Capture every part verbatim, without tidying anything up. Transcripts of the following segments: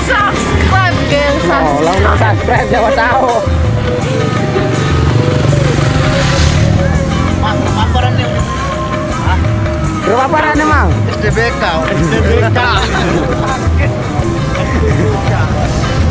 Subscribe, geng, oh, subscribe. Langsung subscribe, siapa tahu. Grup apa nih? Hah? Grup apa nih, Mang? S D B K. S D B K.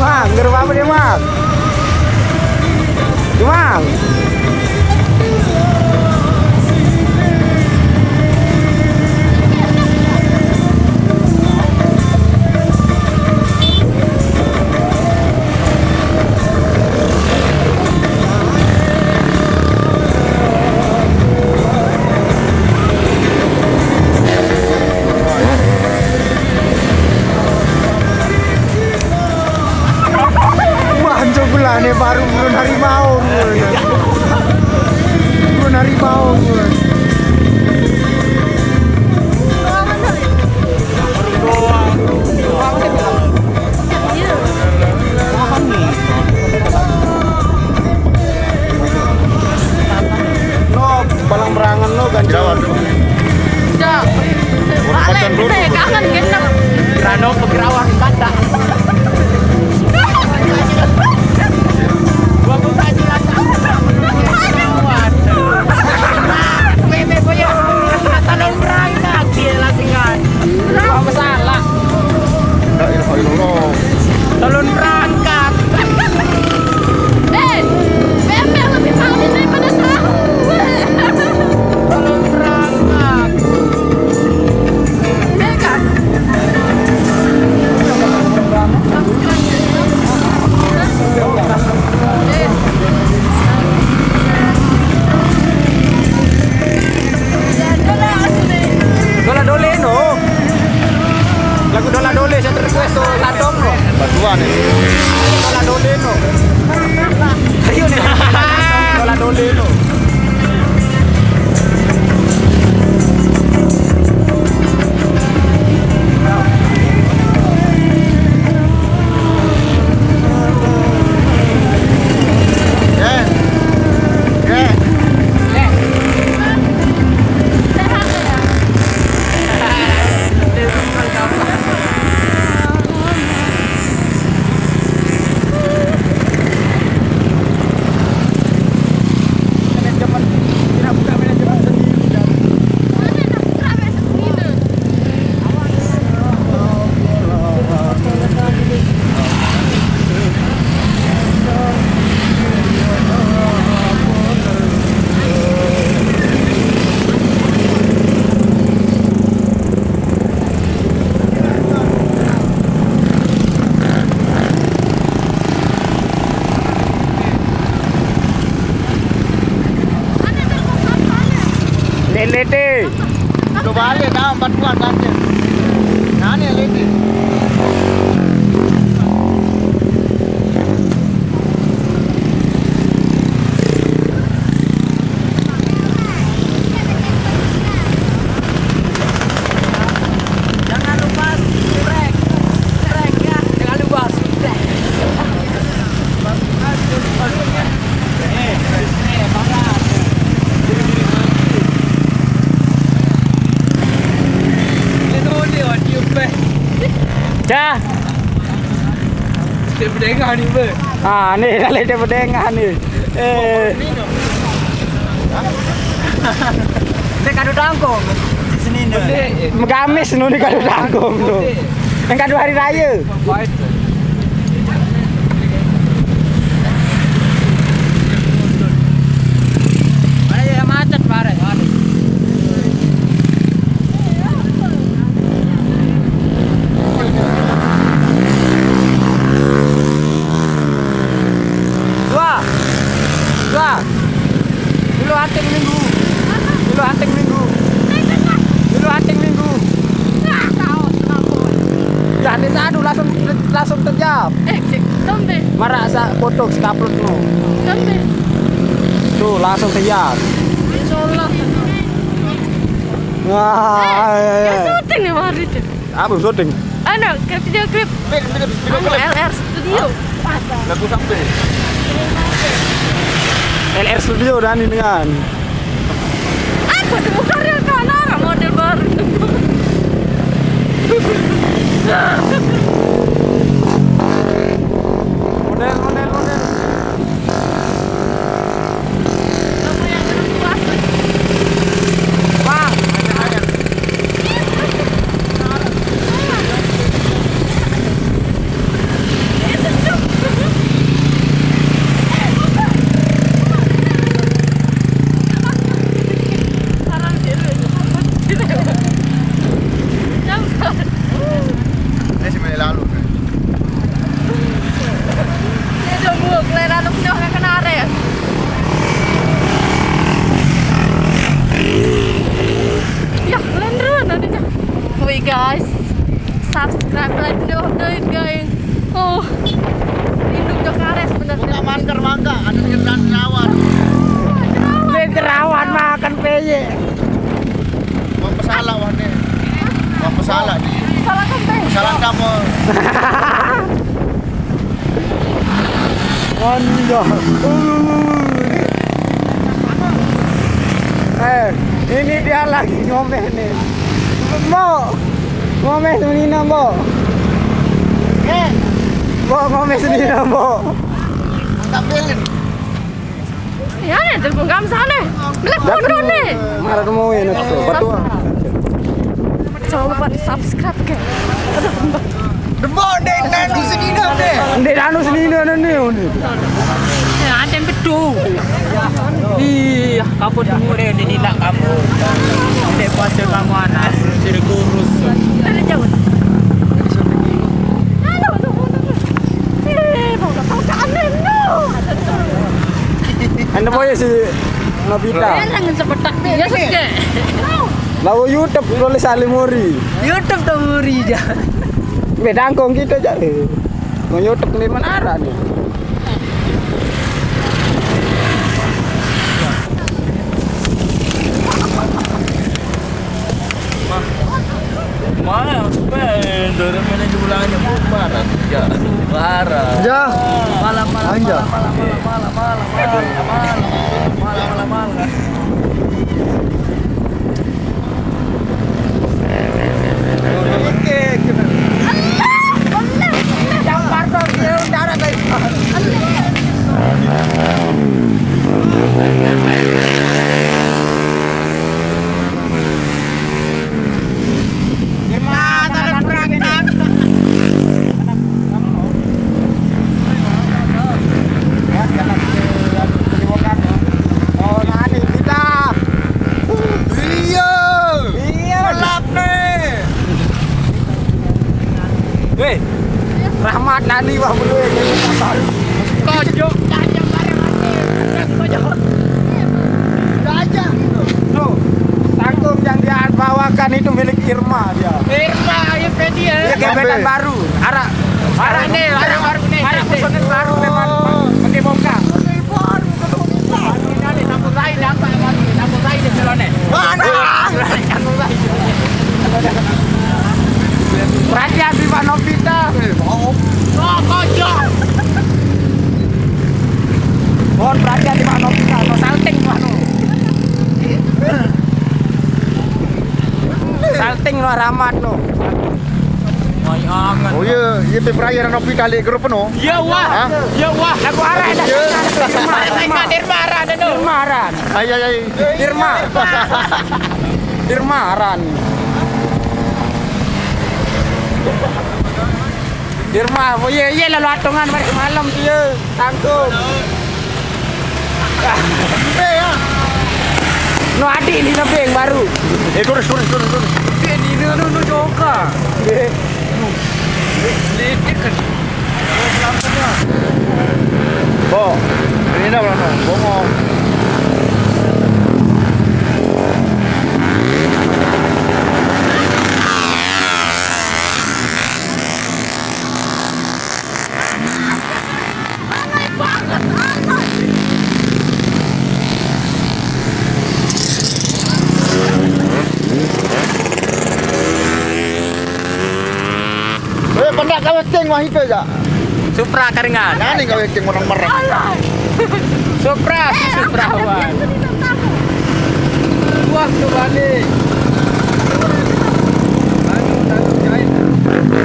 Mang, grup apa nih, Mang? Mang. Wah, anjir, gula nih, baru turun harimau. Turun harimau. No, palang berangan lo, ganjil. Dah. Balik, kita ya kangen, genep. Rano Pegerawan kata. Gua pun tak jelas. Pegerawan. Bebek gua ya. Kata non berangkat, dia latihan. Apa salah? La ilaha illallah. Telun berangkat. Eh, bebek lebih mahal daripada tahu. Telun berangkat. Iya kan? Eh. Dola Dole no. Lagu Dola Dole saya request to Landong no. Batuan ya. Dola Dole no. Ayo nih. Dola Dole no. Lelete. Coba lihat, ah, empat buah ganjil. Nah, ini lagi. Jangan lupa subscribe. Subscribe ya. Jangan lupa subscribe. Dah. Dia berdengar ni, ber. Ah, ni, kalau dia berdengar ni. Eh. Dia kadu tangkung. Sini ni. Megamis nu ni kadu tangkung tu. Yang kadu hari raya. Mana ya macet, barang. Aduh. Dua. Dua. Dulu hunting minggu. Dulu hunting minggu. Dulu hunting minggu. Dah, dia tak ada, langsung, langsung terjam. Eh, cek, tembe. Marak sa foto, si upload no. Tembe. Tu, langsung terjam. Insyaallah. Wah, eh, ya, eh, syuting ya hari itu. Apa syuting? Anu, ke video klip. Video, video, video anu, klip. L R Studio. Lagu sampai. L R Studio dan ini dengan. Aku temu karya kan, orang model baru. Model, model, model. Bang, ajar, ajar. Ini si Meli lalu. Ini dong, Bu, kalian anu punya orang kena ares. Ya, kalian dulu nanti. Woi, guys, subscribe, like, dulu, guys. Oh, indung jo kares bener. Buka masker, mangga, ada yang dan jerawat. Jerawat. Dia jerawat makan peye. Mau pesalah wah nih. Mau pesalah nih. Salah kan, Teh? Salah kamu. Anjay. Eh, ini dia lagi ngomel nih. Mbok, ngomel sendiri, Mbok. Eh, Mbok, ngomel sendiri, Mbok. Tampilin. Ya, ya, telepon kamu sana. Belak bodoh nih. Marah kamu ya, nak. Betul. Jangan lupa di subscribe, oke. Aduh, Mbok. Dembok, Dek, Dek, di sini, Dek. Dek, anu sini, Dek, anu ni, ni. Ya, ada yang betul. Iya, kamu temu deh, di nilai kamu. Dek, kuat deh kamu anak, jadi kurus. Dari jauh. Halo, halo, halo. Eh, mau ke sana, no. Anda mau ya si Novita? Jangan sepetak deh. Ya, sudah. Lalu YouTube tulis Salimuri. YouTube tuh muri ja. Bedangkong kita aja. Mau YouTube di mana arah nih? Mana? Dari mana diulangnya? Marah. Ya, marah. Ja. Malam, malam, Anja. Malam, malam, malam, malam, malam, malam, malam, malam, malam, malam, malam. Iya. Iya. Gelap nih. Weh, Rahmat Nani wah bulu ya, jadi tambah. Kocok. Gajah. Tuh, tanggung yang dia bawakan itu milik Irma dia. Irma, ya, dia. Ya, gebetan baru. Arah. Arah nih, arah baru nih. Arah personil baru memang pakai bongkar. Mana? Perhatian di Pak Novita. Eh, mau. Oh, kocok. Mohon perhatian di Pak Novita. No salting, Pak, no. Salting, no, Rahmat, no. Oh iya, iya, pe perayaan Novita di grup, no. Iya, wah. Hah? Iya, wah. Lagu arah ada. Iya. Irma, Irma. Irma arah ada, no. Irma arah. Ai, ai, ai. Irma. Irma aran. Irma, oh iya, iya, lalu atongan balik malam dia. Tanggung. Eh, ya. No adik ni lebih yang baru. Eh, turun, turun, turun, turun. Dia ni, no, no, no, joka. Eh. Litik kan. Bo, ini dah belum, bongong. Eh, pendak kau ting wah itu aja. Supra karingan. Nani kau ting mereng-mereng. Alah. Supra, eh, Supra, aku wan. Waktu balik. Aduh, aduh, jahit. Kita,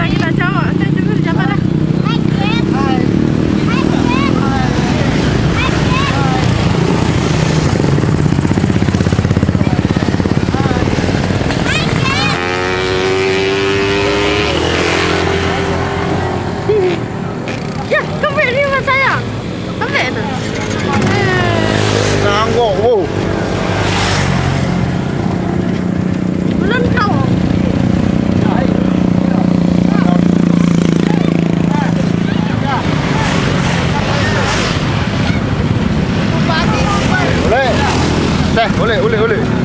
kita cawak, kita cawak siapa dah? Ya, kau beri lima saya. Kau beri tu. Nanggok, bro. Belum tahu. Boleh. Teh, boleh, boleh, boleh.